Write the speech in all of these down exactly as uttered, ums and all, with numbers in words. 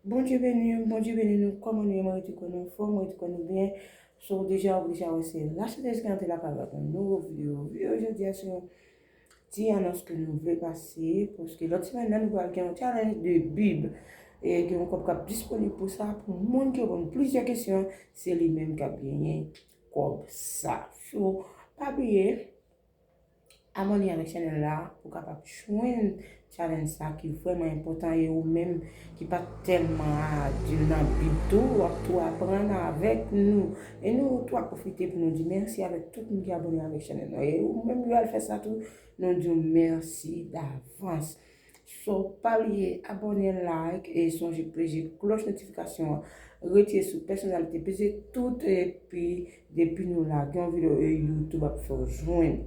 Bondye beni, Bondye beni nou. Kòman nou ye? Mwen rete kwè nou anfòm, mwen rete kwè nou byen. So, deja, ou deja wè se la chantèz ki antre lakay ou ak yon nouvo videyo. Videyo jodi a se yon ti anons ke nou vle pase, paske lòt semèn nan nou pral gen yon challenge de Bib. E gen yon kòb k ap disponib pou sa, pou moun ki reponn plizyè kesyon, se li menm k ap genyen kòb sa. So, pa bliye, abòne avèk chanèl la pou w kapab jwenn challenge sa ki vrèman enpòtan, e ou menm ki pa tèlman adil nan Bib tou, w ap tou aprann avèk nou. E nou tou ap pwofite pou nou di mèsi avèk tout moun ki abòne avèk chanèl la. E ou menm ki al fè sa tou, nou di w mèsi davans. So, pa bliye abòne, like e sonje peze klòch notifikasyon an. Retire sou pèsonalite, peze tout, epi depi nou lage yon videyo, e YouTube ap fè w jwenn.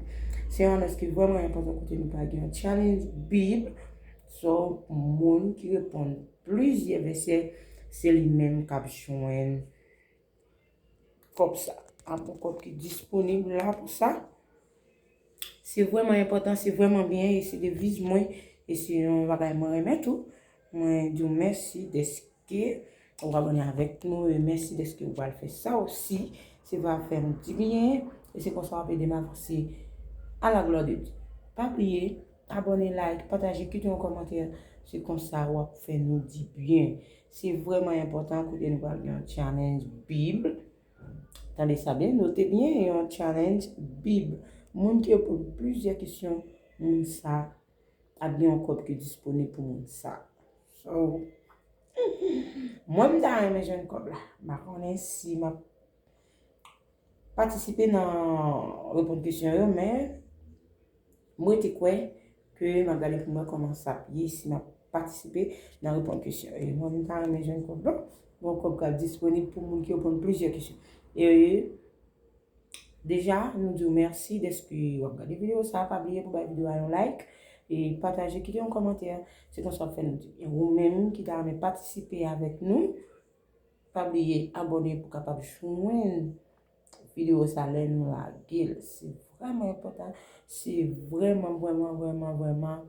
Se yon anons ki vrèman enpòtan kote nou pral gen yon challenge Bib. So, moun ki reponn plizyè vèsè, se li menm k ap jwenn kòb sa. Ap yon kòb ki disponib la pou sa. Se vrèman enpòtan, se vrèman byen, e se deviz mwen, e se yon bagay mwen renmen tou. Mwen di w mèsi dèske ou abòne avèk nou, e mèsi dèske ou pral fè sa osi. Se va fè m di byen, e se konsa w ap ede m avanse a la glwa de Dye. Pa bliye, abòne, like, pataje, kite yon kòmantè, se konsa w ap fè nou di byen. Se vrèman enpòtan kote nou pral gen yon challenge Bib. Tande sa byen, note byen, yon challenge Bib. Moun ki reponn plizyè kesyon, moun sa ap gen yon kòb ki disponib pou moun sa. So, mwen m ta renmen jwenn kòb la. M pa konnen si m ap patisipe nan reponn kesyon yo, men mwen te kwè ke m ap gade pou m wè kòman sa ap ye si m ap patisipe nan reponn kesyon. E mwen, m ta renmen jwenn kòb la. Bon, kòb k ap disponib pou moun ki reponn plizyè kesyon. E deja, nou di w mèsi dèske w ap gade videyo sa. Pa bliye pou bay videyo a yon like e pataje, kite yon kòmantè. Se konsa w ap fè nou di byen. Ou menm ki ta renmen patisipe avèk nou, pa bliye abòne pou w kapab jwenn videyo sa lè nou lage l. Se vrèman enpòtan. Se vrèman, vrèman, vrèman, vrèman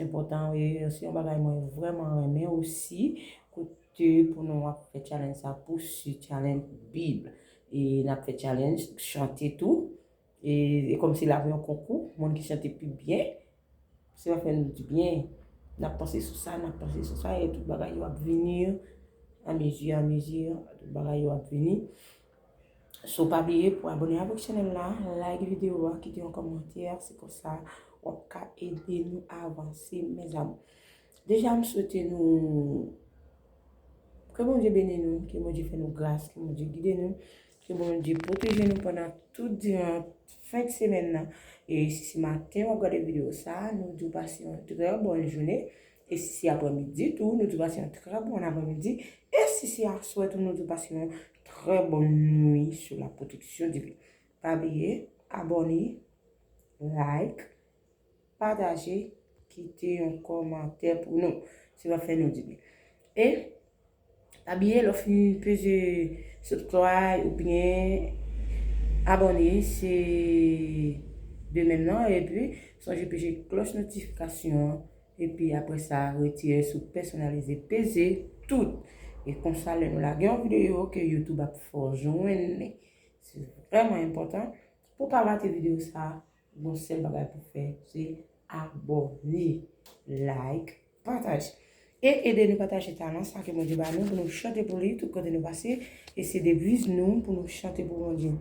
enpòtan. E se yon bagay mwen vrèman renmen osi. Kote pou nou ap fè challenge sa, pou se challenge Bib. E n ap fè challenge chante tou. E, e kòmsi l ap yon konkou, moun ki chante pi byen, se va fè nou di byen. N ap panse sou sa, n ap panse sou sa, e tout bagay yo ap vini, anmezi, anmezi, tout bagay yo ap vini. So, pa bliye pou abòne avèk chanèl la, like videyo a, kite yon kòmantè, se konsa w ap ka ede nou avanse, mezanmi. Deja, m swete nou, ke Bondye beni nou, ke Bondye fè nou gras, ke Bondye gide nou, ke Bondye pwoteje nou pandan tout diran fen semèn nan. E si se maten w ap gade videyo sa, nou di w pase yon trè bòn jounen. E si se aprèmidi tou, nou di w pase yon trè bòn aprèmidi. E si se aswè tou, nou di w pase yon trè bòn nwi sou la pwoteksyon divin. Pa bliye, abòne, like, pataje, kite yon kòmantè pou nou. Se va fè nou di byen. E pa bliye, lè w fin peze subscribe oubyen abòne, se de menm nan. Epi, sonje peze klòch notifikasyon an. Epi apre sa, retire sou pèsonalize, peze tout. E konsa, lè nou lage yon videyo, ke YouTube ap fè w jwenn li. Se vrèman enpòtan. Pou w pa rate videyo sa, gon sèl bagay pou w fè, se abòne, like, pataje. E ede nou pataje talan sa ke Bondye ba nou pou nou chante pou li tout kote nou pase. E se deviz nou pou nou chante pou Bondye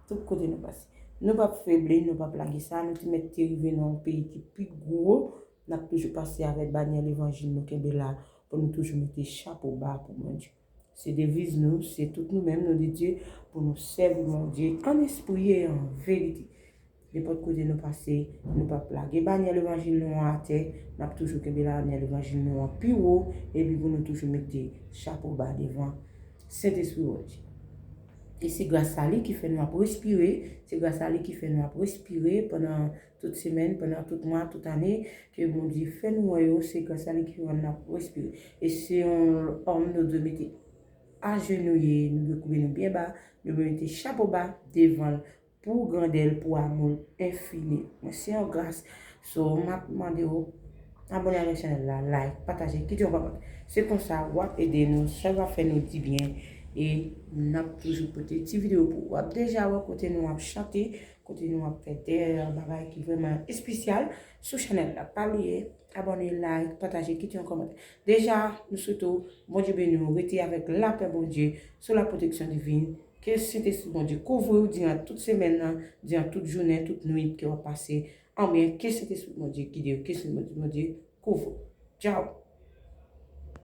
tout kote nou pase. Nou p ap feble, nou p ap lage sa. Nou te mèt te rive nan yon peyi ki pi gwo. N ap toujou pase avèk banyè levanjil nou kenbe la pou nou toujou mete chapo ba pou Bondye. Se deviz nou, se tout nou menm, nou dedye pou nou sèvi Bondye an espri e an verite. Nenpòt kote nou pase, nou p ap lage banyè levanjil nou an atè, n ap toujou kenbe banyè levanjil nou an pi wo, epi pou nou toujou mete chapo ba devan Sentespri Bondye. E se gras a li ki fè nou ap respire, se gras a li ki fè nou ap respire pandan tout semèn, pandan tout mwa, tout ane, ke Bondye fè nou wè yo, se gras a li ki rann n ap respire. E se yon òm nou dwe mete ajenouye, nou dwe koube nou byen ba, nou dwe mete chapo ba devan l pou grandè l, pou amou l enfini. Mwen se yon gras. So, m ap mande w, Abòne avèk chanèl la, like, pataje, kite yon kòmantè. Se konsa w ap ede nou, sa va fè nou di byen. E n ap toujou pote ti videyo pou ou. W ap deja wè kote nou ap chante, kote nou ap fè de bagay ki vrèman espesyal sou chanèl la. Pa bliye, abòne, like, pataje, kite yon kòmantè. Deja, nou swete w Bondye beni w, rete avèk lapè Bondye, sou la pwoteksyon divin. Ke Sentespri Bondye kouvri w diran tout semèn nan, diran tout jounen, tout nwit ke w ap pase. Anben, ke Sentespri Bondye gide w, ke Sentespri Bondye kouvri w. Tchaw!